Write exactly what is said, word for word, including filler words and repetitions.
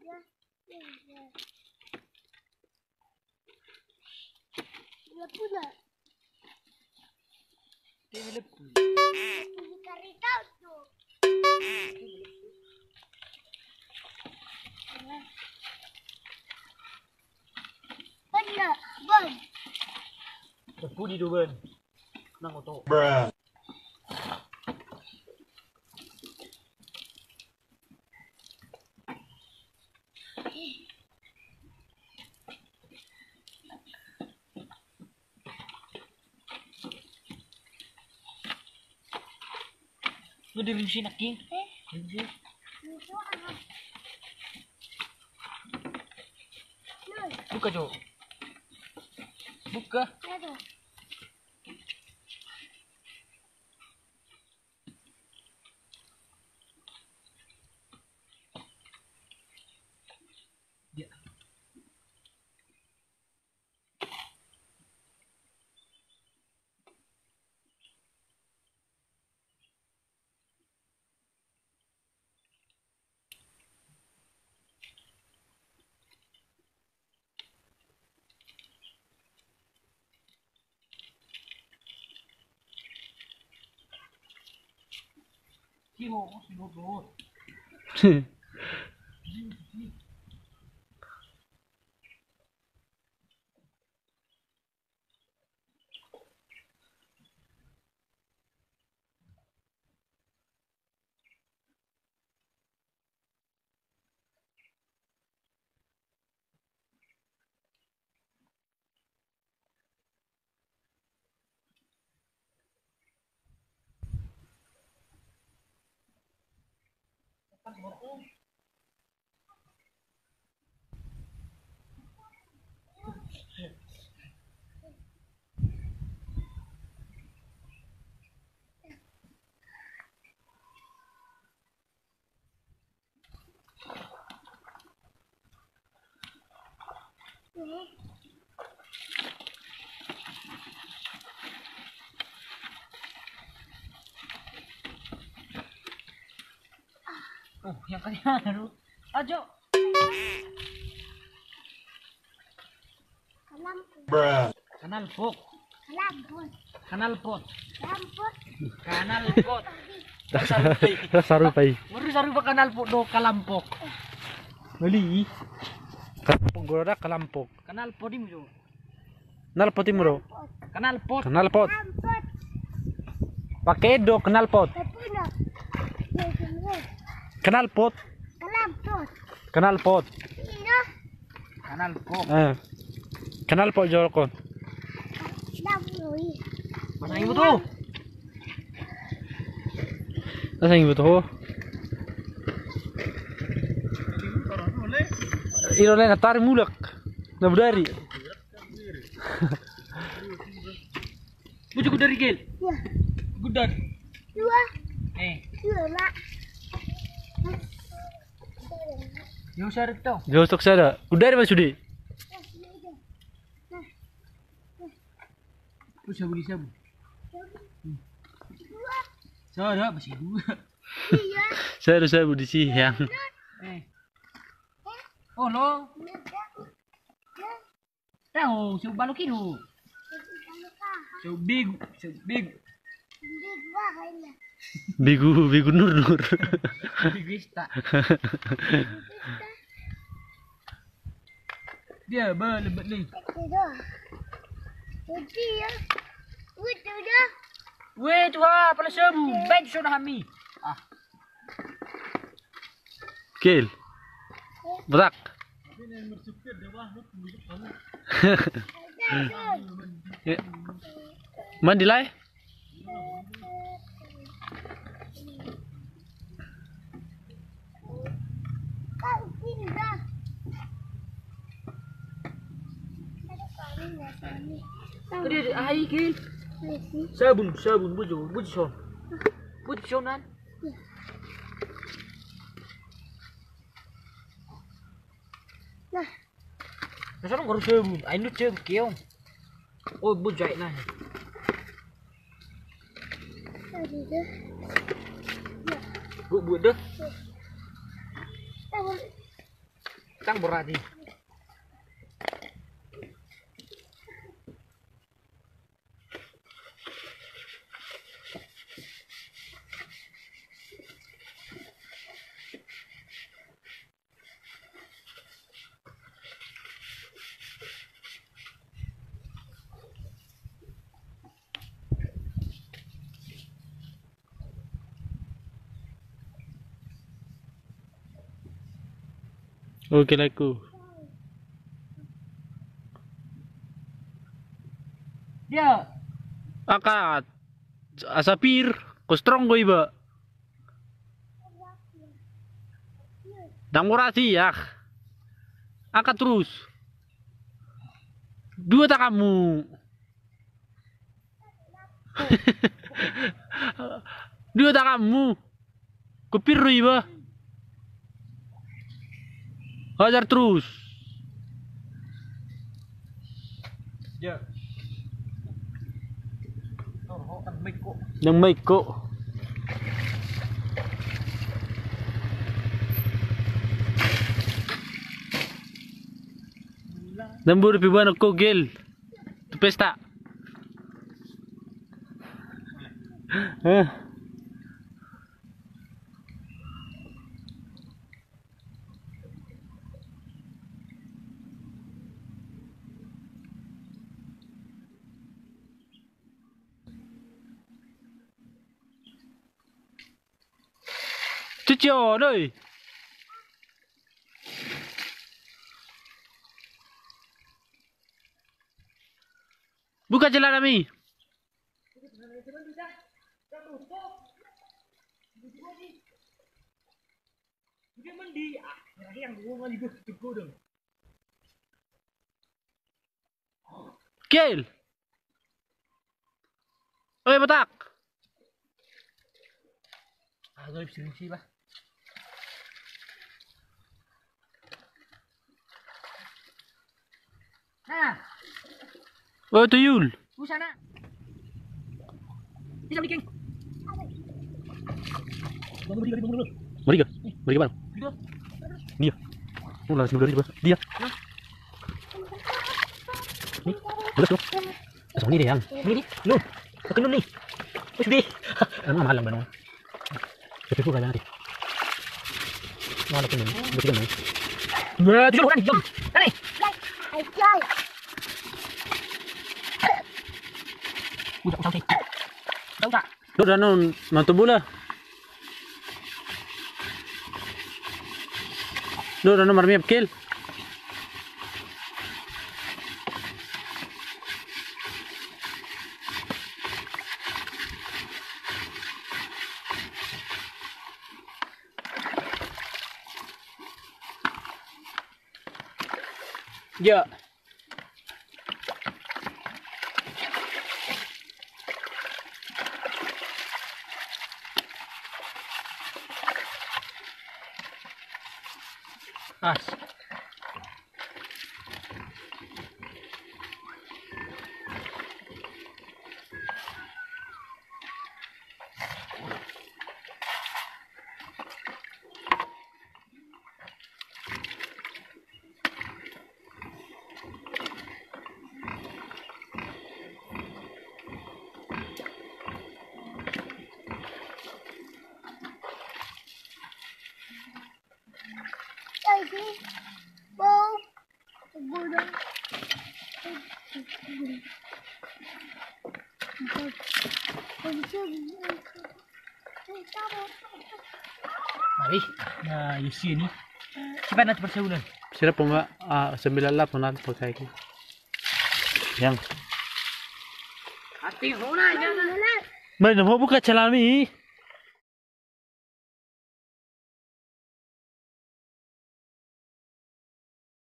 Ya, ya, ya. Lepuna. Dia lepu. Di karita tu. Benar, Bang. Lepudi do, Bang. Nang oto. Lu di rimsi naking. Buka jo. Buka. Oh, yang kali anu. Ajo. Kanal pok. Kanal pok. Kanal pot. Kanal pot. Rasa rupa i. Baru sarupa kanal pot do kalampok. Beli. Kalampok gora kalampok. Kanal pot i muncul. Kanal pot i muro. Kanal pot. Kanal pot. Pakai do kanal pot. Kanal pot. Kanal pot. Kanal pot. Eh. Kanal pot jolkon. Pasang ibu tu. Pasang ibu tu. Ilo na tar mulak. Na budari. Bujuk gudar igel. Gudar. Dua. Eh. Dua, Mak. Yo, sari to. Yo, sok sada. Gudar ma sude. Oh, sabu di sabu. Sada, masih dua. Sada sabu di siang. Eh. Oh, lo. Tahu, sabu balok i do. Sabu begu, sabu begu. Begu, begu nur nur. Begu ista. Dia ba lebat ni. Weh, tuha, pala sabu. Baik, sudah kami. Ah. Kil. Berak. Ya. Mandi lai. Ade, ade, aha i, Kil? Sabun, sabun, buju, buju son. Buju sonan. Nah. Na songon guru sabun, ai nu sabun keong. Oh, buju ai na. Buat, buat dah. Tang berarti. Oke, laku. Dia. Angka asa pir, ko strong do iba. Ndang murah sih ya. Angkat terus. Dua tanganmu. Dua tanganmu. Ko pir do iba. Hajar terus. Ya. Ndang maiko. Ndang boru pe baen ho, Gel. Tu pesta. Eh. Cuci, oh, doi. Buka celanami. Gel. Oi, botak. Ah, gue bisa ngisi, bah. Nah. Oh, tuyul. Busana. Bisa bikin. Mariga. Mariga baru. Dia. Oh, langsung dari dia. Dia. Ni. Belas tu. Asal ni deh, yang. Ni, ni. Lu. Pakai lu ni. Wis deh. Anu, malang, Bang. Tapi gua kagak ngerti. Mana tuh, Bang? Gua tidak mau. Nah, tidak bukan, Bang. Tadi. Udah, udah, udah. Udah, udah. Dua, dua, non, mantu bola. Dua, dua, non, marmiap, Gel. Ya. As. Ari, na isi ni. Siapa nanti persebulan? Sira poma, ah, sembilan lapan nanti pakai ki. Yang. Hati hona, jangan. Mari, na mau buka celanami.